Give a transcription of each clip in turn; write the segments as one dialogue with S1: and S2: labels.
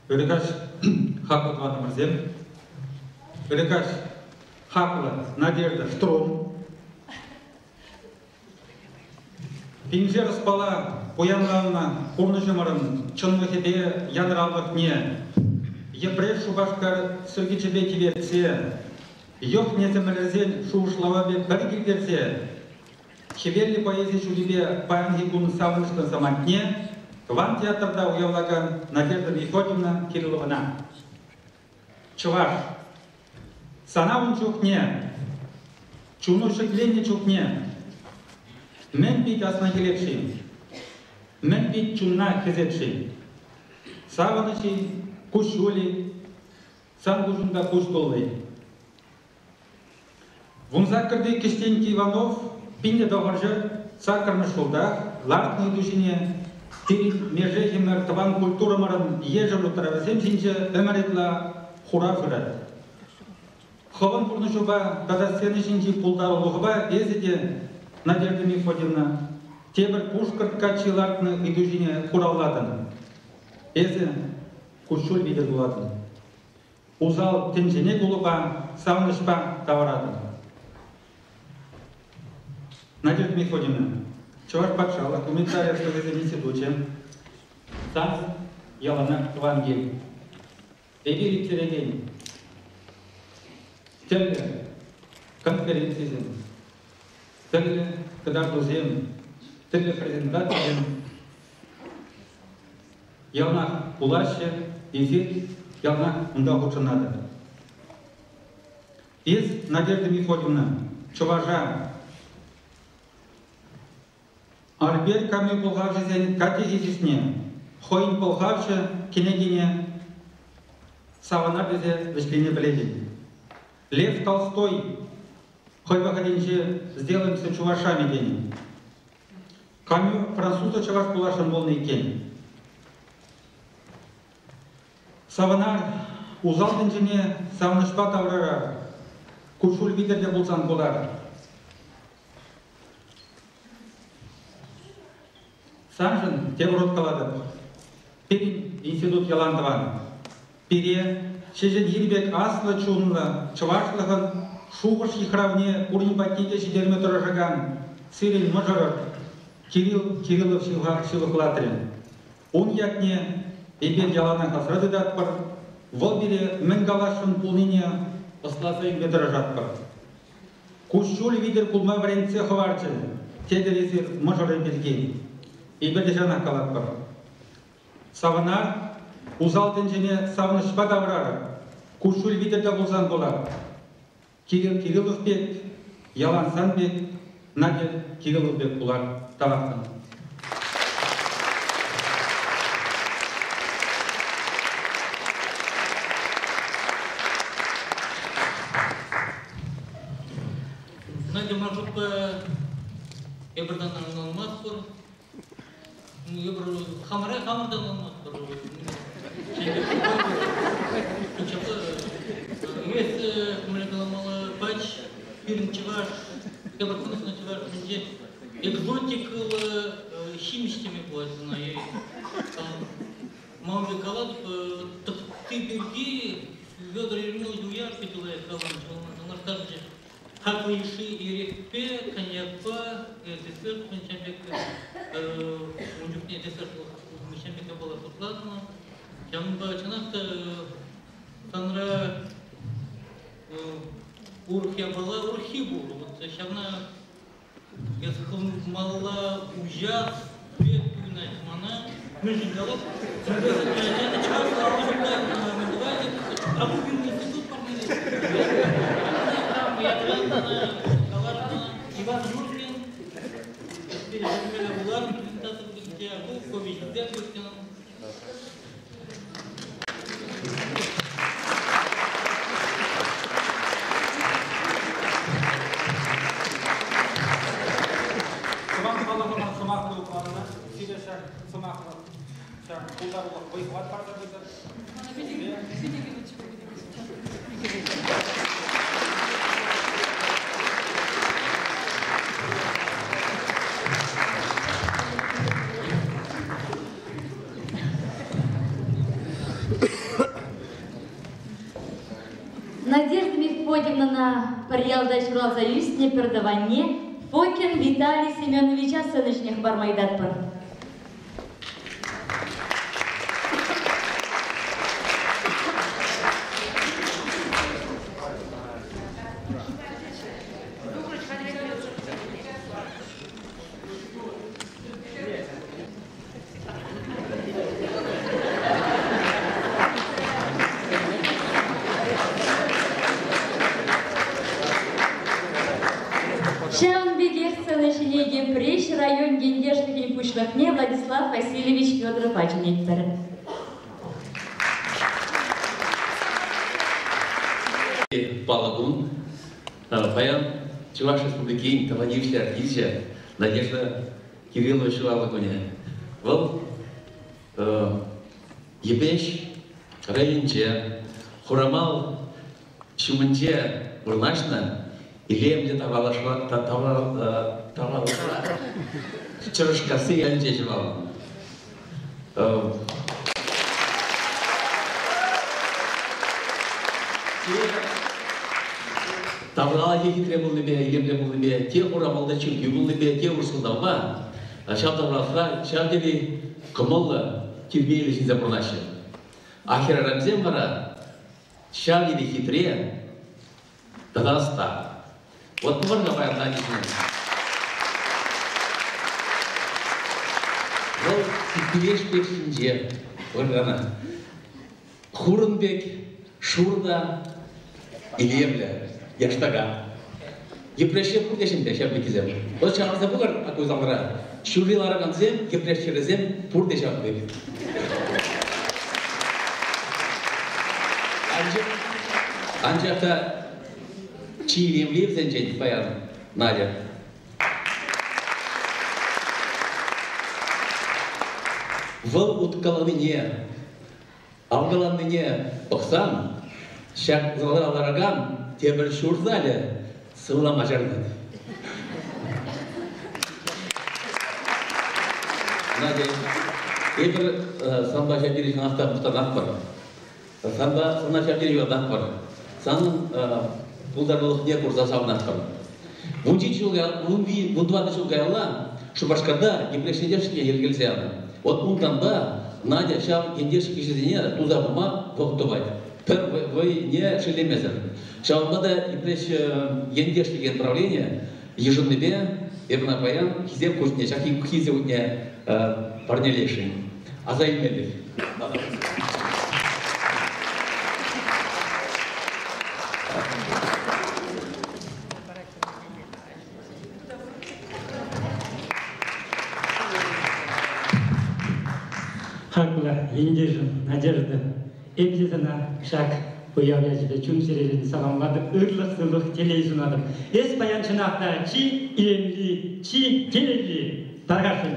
S1: Ырӑ каҫ, хаклӑ тӑванӑмӑрсем. Ырӑ каҫ, хаклӑ Надежда Штрум. Пиншер ӑспала пуянланнӑ пурнӑҫӑмӑрӑн чӑнлӑхӗпе янӑравлӑхне Йӗпреҫ Шупашкар сӗлкӗчӗпе тивертсе, йӑх-несӗмӗрсен шухӑшлавӗпе пӗр килтерсе Хӗвеллӗ поэзи ҫулӗпе паянхи кун савӑнӑҫлӑ самантне тӑван театрта уявлакан Надежда Мефодьевна Кирилловӑна. Чӑваш, сана ун чухне, чуну ҫӗкленнӗ чухне мӗн пит асна килет-ши? Мӗн пит чунна хӗсет-ши? Савӑнӑҫ-и, куҫҫуль-и, сан куҫунта куҫ тулли. 18-ти Кӗҫтенкки Иванов 1908 ҫултах лартнӑ ыйту ҫине пирӗн межехӗмӗр тӑван культурӑмӑрӑн ешӗл утравӗсем ҫинче ӗмӗр ытла хурав шырать. Хӑвӑн пурнӑҫупа тата сцена ҫинчи пултарулӑхупа эсӗ те, Надежда Мефодьевна, тепӗр пушкӑрт каччи лартнӑ ыйту ҫине хуравлатӑн. Эсӗ куҫҫуль витӗр кулатӑн. Усал тӗнчене кулӑпа, савӑнӑҫпа тавӑратӑн. Надежда Мефодьевна, Чӑваш патшалӑх гуманитари ӑслӑхӗсен институчӗ сан яланах тӑван кил. Эпир ирттерекен тӗрлӗ конференцисем, тӗрлӗ кӑтартусем, тӗрлӗ презентацисем яланах пулаҫҫӗ, эсир яланах унта хутшӑнатӑр. Эс, Надежда Мефодьевна, чӑваша Альберт Камю пӑлхавҫӑсен катехизисне, хӑйӗн пӑлхавҫӑ кӗнекине савӑнар тесе вӗҫлеме пӗлетӗн. Лев Толстой хӑй вӑхӑтӗнче «Сделаемся чувашами» тенӗ. Камю француза чӑваш пуласшӑн пулнӑ иккен. Савӑнар, усал тӗнчене савӑнӑҫпа таврӑрар, куҫҫуль витӗр те пулсан кулар. Саншӑн тепӗр хут калатӑп, пирӗн институт ялан тӑван. Пире ҫеҫен хир пек аслӑ чунлӑ чӑвашлӑхӑн шухӑш йыхравне пурин патне те ҫитерме тӑрӑшакан сирӗн мӑшӑрӑр Кирилл Кириллов ҫывӑхлатрӗ. Ун ятне эпир яланах асра тытатпӑр, вӑл пире мӗн каласшӑн пулнине ӑсласа илме тӑрӑшатпӑр. Куҫҫуль витӗр кулма вӗрентсе хӑварчӗ, тетӗр эсир мӑшӑрӗ пирки. Эпир те ҫавнах калатпӑр. Савӑнар, усал тӗнчене савӑнӑҫпа тавӑрар, куҫҫуль витӗр те пулсан пулар. Кирилл Кириллов пек, ялан сан пек, Надя Кириллов пек пулар. Тавах сана.
S2: Надя Маршрутпа эпир ӑнланмастпӑр. Эпир хамӑра хамӑр та ӑнланмастпӑр. Эс мӗнле каламалла, пач пирӗн чӑваш, тепӗр хӑнӑхнӑ чӑваш умӗнче экзотикӑллӑ ҫимӗҫ теме пулать ӑна. Ман пек калатӑп, тӑхти пирки Федор Ермилович Уяр питӗ лайӑх каланӑччӗ, ӑнлантарчӗ. Хаклӑ йышши эрехпе, коньякпа, десерт ҫавӑн пек ун чухне десерт ҫавӑн пек япала шутланнӑ. Ҫавӑнпа чӑнах та санра урӑх япала урӑххи пур. Вот ҫавна эс хӑвмалла уҫас пек туйӑнать мана. Мӗншӗн калас? Чӑваш А ку пирӗн институт парнелет. Иван Юркин, Булар презентаци ку повеҫӗсем Юркин.
S1: Тӑван халӑхӑмӑр сӑмахлӑ укланӑна сире ҫак сӑмахлӑ ҫак пултарулӑх вӑй-хӑват парса пытӑр.
S3: Георгиевнӑна пӗр ялта ҫуралса ӳснӗ пӗр тӑванне Фокин Виталий Семеновича сцена ҫине хӑпарма ыйтатпӑр. Ҫавӑн пекех сцена ҫине Йӗпреҫ район ентешлӗхӗн пуҫлӑхне Владислав Васильевич Федорова чӗнетпӗр.
S4: Паллӑ кун. Паян Чӑваш Республикин тава тивӗҫлӗ артисчӗ Надежда Кириллова ҫуралнӑ кунӗ. Вӑл Йӗпреҫ районӗнче Хурамал ҫумӗнче вырнаҫнӑ илемлӗ тавралӑхра Чӑрӑшкасси ялӗнче ҫуралнӑ. Тавралӑхӗ хитре пулнипе, илемлӗ пулнипе, те Хурамалта чиркӳ пулнипе, те урӑх ҫав тавралӑхра ҫав тери кӑмӑллӑ, тирпейлӗ ҫынсем пурӑнаҫҫӗ. А хӗрарӑмсем вара ҫав тери хитре тата ӑста. Вот пӑхӑр-ха паян Надя ҫине. Вӑл пилеш пек ҫинче выртнӑ. Хурӑн пек шур та илемлӗ, яштака. Йӗпреҫре пурте ҫемье ҫав пеккисем. Вӑл ҫавӑрса пӑхӑр ку залра. Ҫурри ларакансем, йӗпреҫ хӗрӗсем пурте ҫав пек. Анчах та чи илемли вӗсенчен паян Надя. Вӑл уткаланине, авкаланнине пӑхсан, ҫак залра ларакан тепӗр ҫур залӗ сывлама чарӑнать. Надя, эпир санпа ҫав тери чӑнах та мухтанатпӑр. Санпа сана ҫав тери юрататпӑр. Санӑн пултарулӑхне курса савӑнатпӑр. 14 ҫул каялла Шупашкарта Йӗпреҫ ентешне йӗркелесе янӑ. Вот унтанпа Надя ҫав ентеш ӗҫӗсене туса пыма вӑхӑт тупать. Пӗр вӑйне шеллемесӗр. Ҫавӑнпа та Йӗпреҫ ентеш текен правление йышӑннипе эпӗ ӑна паян хисеп хутне, ҫак хисеп хутне парнелесшӗн. Аса илмеллех.
S1: Хаклӑ ентешӗм Надежда, эпӗ те сана ҫак уяв ячӗпе чун-чӗререн саламлатӑп, ырлӑх-сывлӑх, телей сунатӑп. Эс паян чӑнах та чи илемли, чи телейли. Тархасшӑн.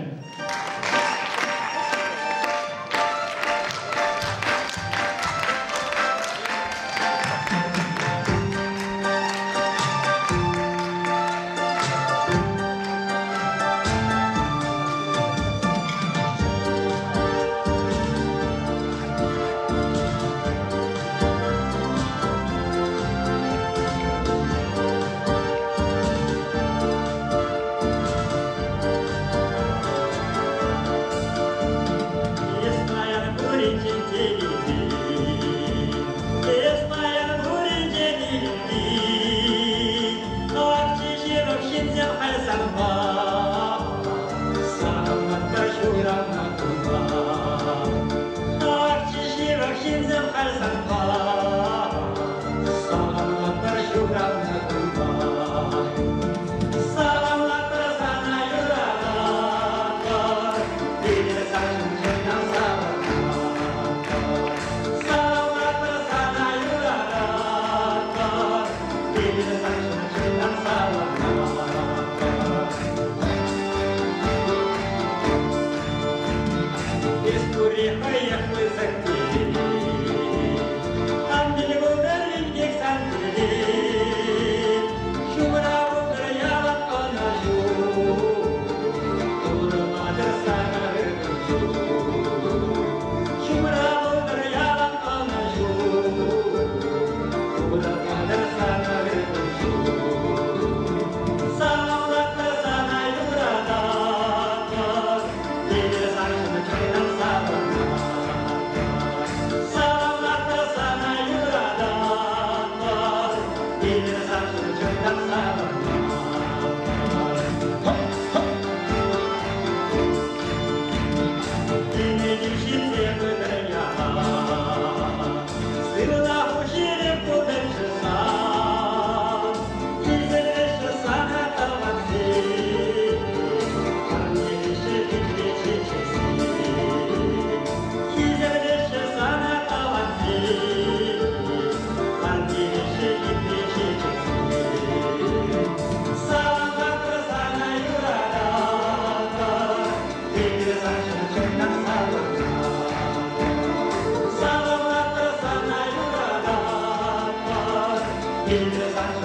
S5: Эпир саншӑн чунтан савӑнатпӑр. Саламлатпӑр сана, юрататпӑр. Эпир саншӑн чунтан савӑнатпӑр. Киле ҫитсе пытӑр яла. Сывлӑх ҫирӗп пултӑрччӗ сан. Килсӗреҫҫӗ сана тӑвансем. Парнелеҫҫӗ хитре чечексем. Килсӗреҫҫӗ сана тӑвансем. Парнелеҫҫӗ хитре чечексем. Саламлатпӑр сана, юрататпӑр. Эпир саншӑн чунтан савӑнатпӑр. Саламлатпӑр сана, юрататпӑр. Эпир саншӑн